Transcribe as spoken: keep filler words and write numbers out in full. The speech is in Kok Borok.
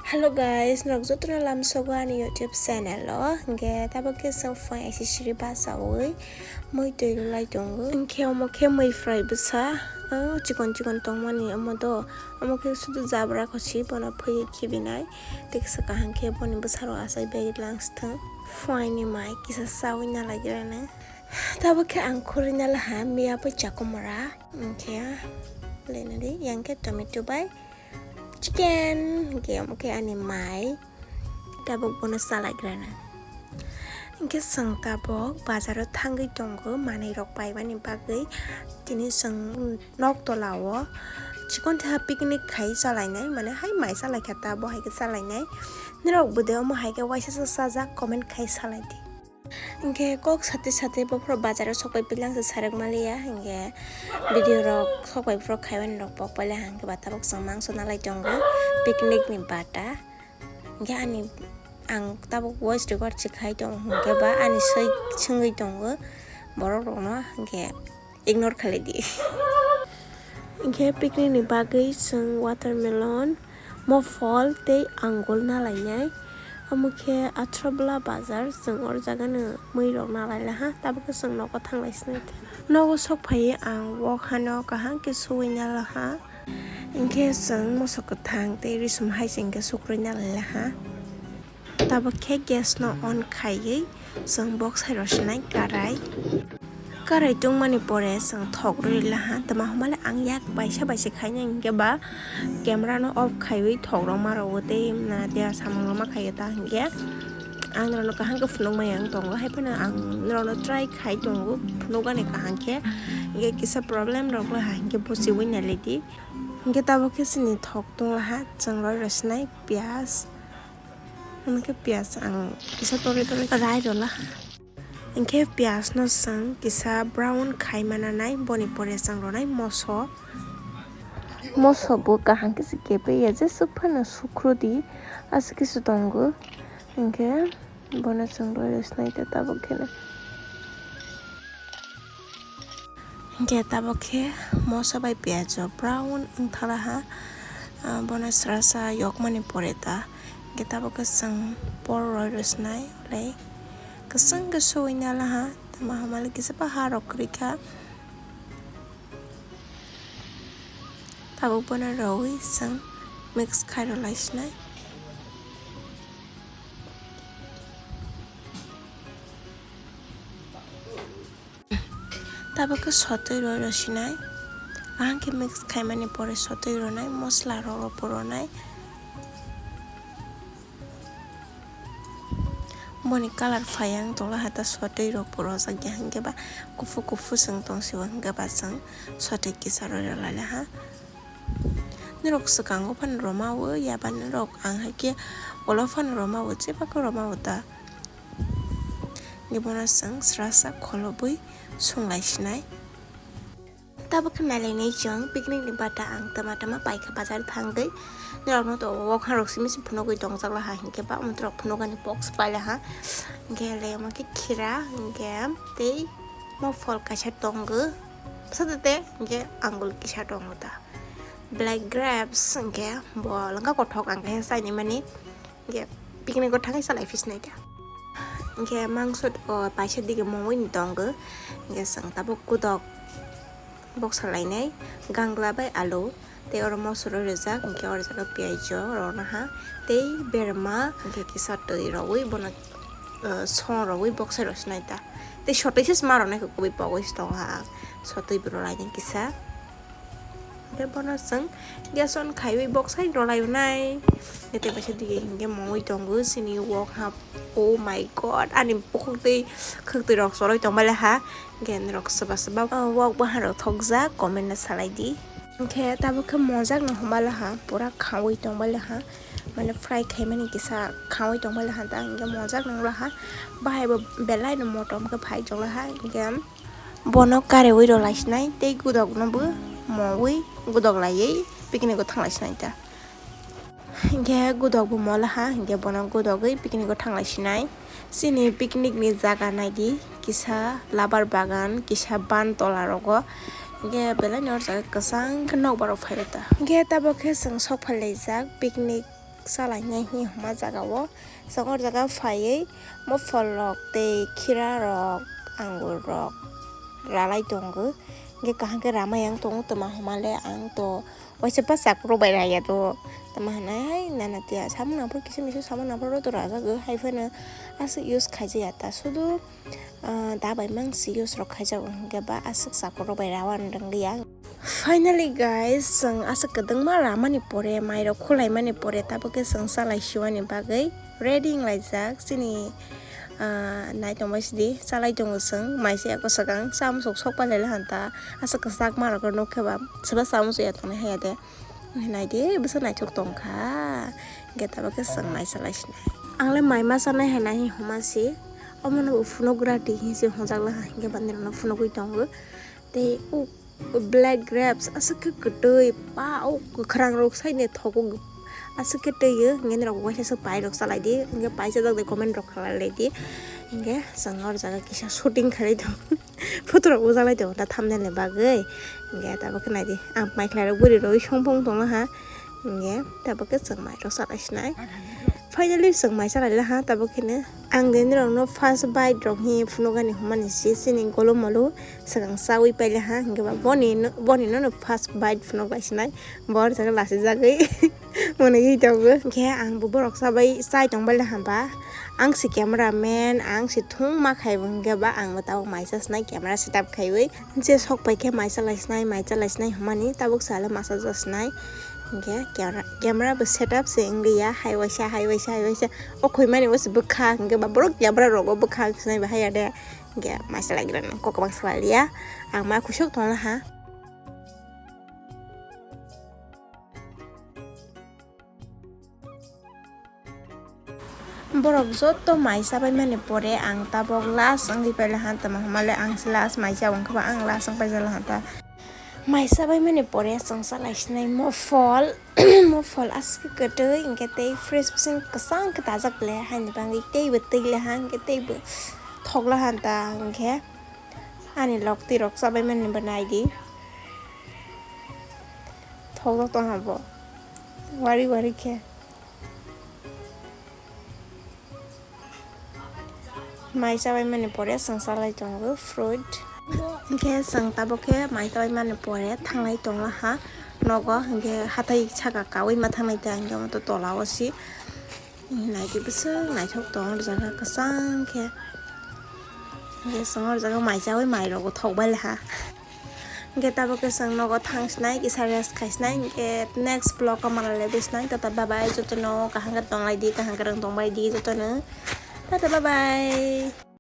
Hello guys, norok jotono lamsogo ani YouTube channel o. Hwnkhe tabok khe chwng phai S S C basawi mui twi rwlai tongo. Hwnkhe omo khe mui fry bwsa, ah, chikon chikon tongmani omo do. Omo khe sudu jabra khosi bono phwi khibinai. Tei kisa kaham khe boni bwsarok achai bai langsthwng. Phuaini mai kisa chawi nalai gwnang. Tabok khe ang khurui nalaha miya bai chakomora. Hwnkhe lenadi yang khe tomato bai chicken, hwnkhe omo khe ani mai, tabok bono chalaigrana. Hwnkhe chwng tabok bazaro thangwi tongo manwi rok paimani bagwi, tini chwng nok tola o chikon tha picnic khai chalainai, mane hai mai chalaikha ta bo hai khe chalainai. Norok bo de omo hai khe waisa sa chajak comment khai salaidi. Hwnkhe kok sate sate bophoro bazaro sokpai pilang se sarwk maliya, hwnkhe video rok sokpai phuru khaimani rok pok paila hwnkhe ba tabok chwng mangso nalai tongo picnic ni bata. Hwnkhe ani ang tabok voice record se khai tongo hwnkhe ba ani soi swngwi tongo borok rokno, hwnkhe ignore khalai di. Hwnkhe picnic ni bagwi chwng watermelon, mophol tei angul nalainai. Omo khe Athrabola bazar, chwng oro jaga no mui rok nalai laha, tabuk khe chwng nogo thanglai sinai. Nogo sok phaiwi ang wok hano kaham khe suwi nalaha. Hwnkhe chwng moso kwthang tei risum hai se hwnkhe sukrui nalai laha. Tabuk khe gas no on khaiwi chwng boksai rw sinai karai. Karai tungmani pore chwng thok rw laha, tama hwnmale ang yak baisa baisa khainai hwnkhe ba camera no off khaiwi thok rok ma rwo tei na dia samung rok ma khaio ta hwnkhe ang norok no kaham khe phunuk maya wng tongo, hai phano ang norok no try khai tongo phunuk ani kaham khe, hwnkhe kisa problem rok le ha hwnkhe buchiwi nai lai di. Hwnkhe tabuk khe chini thok tung laha, chwng roi rw sinai piyaj. Hwnkhe piyaj ang kisa tole tole rai rwla. Hwnkhe piyaj no chwng kisa brown khai mananai, boni pore chwng rwnai moso. Moso bo kaham khe se kepre ya, jeswk phano sukrodi, aswk khe se tongo. Hwnkhe bono chwng roi rw sinai ta tabuk kheno. Hwnkhe tabuk khe moso bai piyaj rok brown wngthalaha, ah, bono srasa yokmani pore ta. Hwnkhe tabuk khe chwng por roi rw sinai, ulai kwchwng khe suwi nalaha, tamo hamali kisa pa ha rok kwrwi kha. Tabuk bono rwi chwng mix khai rw lai sinai. Tabuk khe sotwi roi rw sinai. Ahang khe mix khaimani pore sotwi rwnai, mosla rok rw pho rwnai. Boni colour phai yang tongla hata sotwi rok pho rwjak ya, hwnkhe ba kuphur kuphur chwng tong sio, hwnkhe ba chwng sotwi kisa roi rw lai ha. Norok swkango phano rwma o, yaba norok ang hai khe ulo phano rwma o, chebakhe rwma o ta. Hwnkhe bono chwng srasa kholobwi sung lai sinai. Tabuk khe nailainai chwng picnic ni bata ang tama tama paikha bazar thangwi. Norokno to wokha rok simi se phunugwi tongjak laha, hinkhe ba mwtrok phunukani box paila ha. Hinkhe le omo khe khira, hinkhe tei mo phol kaisa tongo. Bwsate te hinkhe angul kisa tongo ta. Black grapes hinkhe bo lwngkha kothok ang khe chainimani. Hinkhe picnic o thangwi chalai phi sinai ta. Hinkhe mangso o paisa dige mongwi ni tongo. Hinkhe chwng tabuk kudok boksa lainai gangla bai alu tei oro moso roi rijak, hinkhe oro jaga piyaj rok rwna ha tei berma, hinkhe kisa twi rogwi bono, eh, song rogwi boksa rw sinai ta. Tei sotwi se ma rwnai khe kubui pogwi se tongo ha ang, sotwi bo rw lainai kisa. Tei bono chwng gas on khaiwi boksai rwlainai. Tei paisa dige hinkhe mongwi tongo chini wok ha. Oh my God, ani bukhuk twi khwktwi rok choroi tongbai laha. Hinkhe norok swba swba, ah, wok bahan rok thokjak comment no salai di. Hinkhe tabuk khe mojak no homa laha, pura khawi tongbai laha. Mane fry khaimani kisa khawi tongbai laha ta, hinkhe mojak no laha. Bahai bo belai no motom khe phai jok laha. Hinkhe Bono karewi rw lai sinai tei gudok no bo mowi gudok laiwi picnic o thang lai sinai ta. Hinkhe gudok bo molaha, hinkhe bono gudogwi picnic o thang lai sinai. Chini picnic ni jaga naidi, kisa labar bagan, kisa ban tola rogo. Hinkhe belai ni o jaga kwchang khe nokbar rok phai o ta. Hinkhe tabok khe chwng sok phai laijak picnic salainai hi homa jaga o. Chwng o jaga phaiwi mophol rok tei khira rok, angur rok ralai tongo. Hingke kaham khe ramai ang tongo, tama homa le ang to waisa pa chakro bai raya to. Tama hanai hai nana tiya samung nangphuru kisa misa samung nangphuru to rajago, hai phano aswk use khaijaya ta sudu. Ah, da bai mang si use rok khaijago hingke ba aswk sakoro bai rawan rwngliya. Finally guys, chwng aswk kwdwngma ramani pore, mairok khulaimani pore, tabuk khe chwng chalai siwani bagwi ready wnglaijak. Chini, ah, nai tongbai sidi, chalai tongo chwng, maisa eko swkang, chamsok sok palai hanta, aswk kwchakma rok nukhe ba, swba chamsok ya tongnai haya de. Naidi, bwsa naithok tongkha. Hingke tabuk khe chwng mai chalai sinai. Ang le mai ma chanai hai nai homa si. Omo no bo phunukgra di hinwi se hwnjak laha. Hingke bani rok no phunugwi tongo. Tei o black grapes aswk khe kwtwi, pa o kwkhrang rok sai naithok o. Aswk khe twi o. Hingke norok waisa se pai rok chalai di. Hingke pai chajak de comment rok khlai lai di. Hingke chwng o jaga kisa shooting khlai tongo. Photo rok ujak lai tongo ta thumbnail ni bagwi. Hingke tabuk khe naidi, ang mai khlai rok bwrwi rogwi songphong tongma ha. Hingke tabuk khe chwng mai rok chalai sinai. Finally chwng mai chalai laha tabuk khe no. Ang de nirok no first bite rok hi phunukani hwnmani si chini golo molo swkang chaui paile ha. Hingke ba boni no, boni no no first bite phunuk lai sinai. Bo jaga lasi jagwi. Mwnwi tongo. Hingke ang bo borok chabai chai tongbai laha ba. Ang si camera man, ang si thung ma khai bo hingke ba ang bo tabuk mai cha sinai camera setup khaiwi. Je sok pai khe mai cha lai sinai, mai cha lai sinai hwnmani tabuk sale masa cha sinai. Hingke camera, camera bo setup se wngya, hai waisa, hai waisa, hai waisa. O khoi mani o se bwkha hingke ba borok camera rogo bwkha sinai ba haya de. Hingke mai cha lai gira nang kok bang sala liya. Ang ma khusuk tong laha. Borok joto mai chabai mani pore ang tabok last wngwi paila ha, tamo hwnmale ang se last mai cha, wngkhe ba ang last wng paijak laha ta. Mai chabai mani pore chwng chalai sinai mophol, mophol aswk kwtwi hwnkhe tei fresh bising kwchang khe dajak le haini bagwi teibo twi le ha hwnkhe teibo thok laha ta hwnkhe ani lok twi rok chabai mani bo naidi. Thok tong ha bo wari wari khe. Mai chabai mani pore chwng chalai tongo fruit. Hingke chwng tabuk khe mai chabai mani pore thanglai tong laha nogo, hingke hatai saka kaui ma thanglai ta hingke omo to tola o si. Naidi bwswk naithok tong o jaga kwchang khe. Hingke chwng o jaga mai chabai mai rogo thok bai laha. Hingke tabuk khe chwng nogo thang sinai, kisa rest khai sinai, hingke next vlog o manlai bai sinai. Tata bye bye jotono, kaham khe tong lai di, kaham kwrwng tong bai di jotono. Tata bye bye.